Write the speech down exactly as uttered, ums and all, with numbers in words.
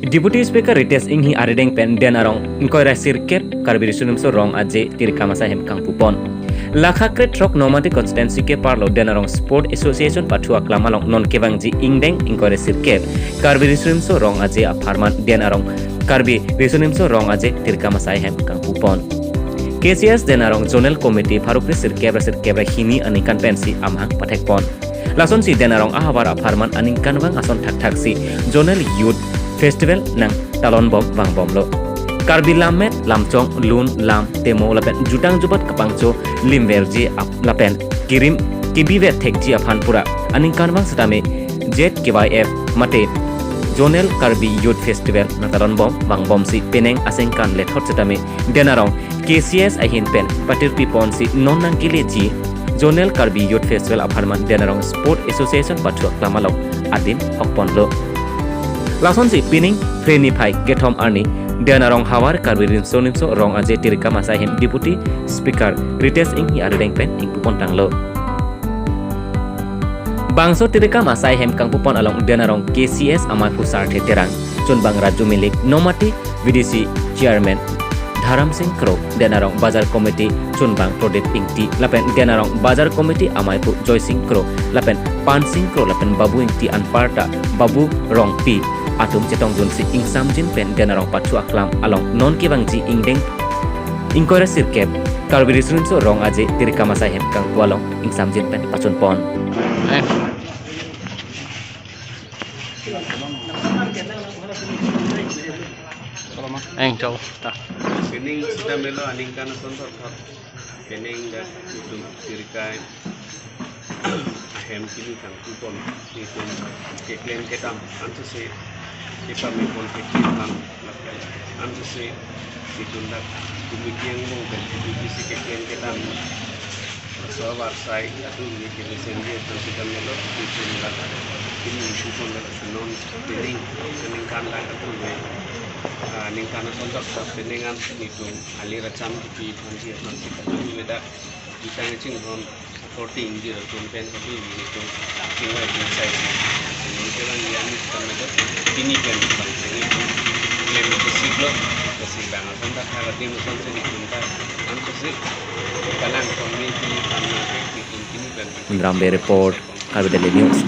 Deputy Speaker Ritesh Enghi arideng pen Den Arong ingkoi ra sirkep Karbi Riso Nimso Rong Aje tirikam asai ahem kangpupon. Lakha krethrok Nomati constituency keparlo Den Arong Sport Association pathu aklam along non kevangji ingdeng ingkoi ra sirkep Karbi Riso Nimso Rong Aje apharman Den Arong Karbi Riso Nimso Rong Aje tirikam asai ahem kangpupon. K C S Den Arong Zonal Committee pharo kre sirkep ra sirkep ra hini aningkan pensi amahang pathekpon. Lasonsi Den Arong ahavar apharman aningkanvang ason thakthaksi Zonal Youth Festival nangtalonbom vangbomlo. Karbi lammet, lamchong, lun, lam, temo lapen jutang jubat kapangcho limverji ap- lapen kirim kibivet thekji aphan pura aningkanvang setame Z K Y F mate Zonal Karbi Youth Festival nangtalonbom vangbomsi penang asengkan lethot setame Den Arong K C S ahin pen patirpiponsi non nangkeleji Zonal Karbi Youth Festival apharman Den Arong Sport Association pathu aklam along adim hokponlo. Lasonsi pining Phre niphai kethom arni Den Arong havar Karbi Riso Nimso Rong Aje tirikam asai ahem Deputy Speaker Ritesh Enghi arideng pen ingpupontanglo. Bangso tirikam asai ahem kangpupon along Den Arong K C S amei aphu Sarthe Terang, chunbang Raju Milik, Nomati V D C Chairman Dharam Singh Kro, Den Arong Bazar Committee chunbang Prodip Ingti lapen Den Arong Bazar Committee amei aphu Joy Singh Kro lapen Pan Singh Kro lapen Babu Ingti anparta Babu Rongpi atum chetongdunsi ingsamjin pen Den Arong pathu aklam along non kevangji ingdeng ingkoi ra sirkep Karbi Riso Nimso Rong Aje tirikam asai ahem kangpu along ingsamjin pen pachunpon. Eng, chau, ta. Pining sita melo aningkan ason thot thot. Pining dak itum sirkai ahem pini kangpupon itum keklem kedam ansose kepamepon keklem aphan ansose itum dak committee angbong pen itum bisi keklem kedam. Sovar sai atum ni kemesen dia atum sita melo itum dak pini isu pon dak non pining aningkan dak atum ni, ah, aningkan ason thot thot pining an itum ali racham kipi aphansi aphansi atum ni dak itang chinghon according dia atum pen atum ni itum chingvai chingsai. Non kevang ya ni sita melo pini pen bang sini klem kesiklo kesik bang ason dak haladim ason sini itum dak ansose kalang committee pan na itum pini pen. Rambe Report, Karbi Daily News.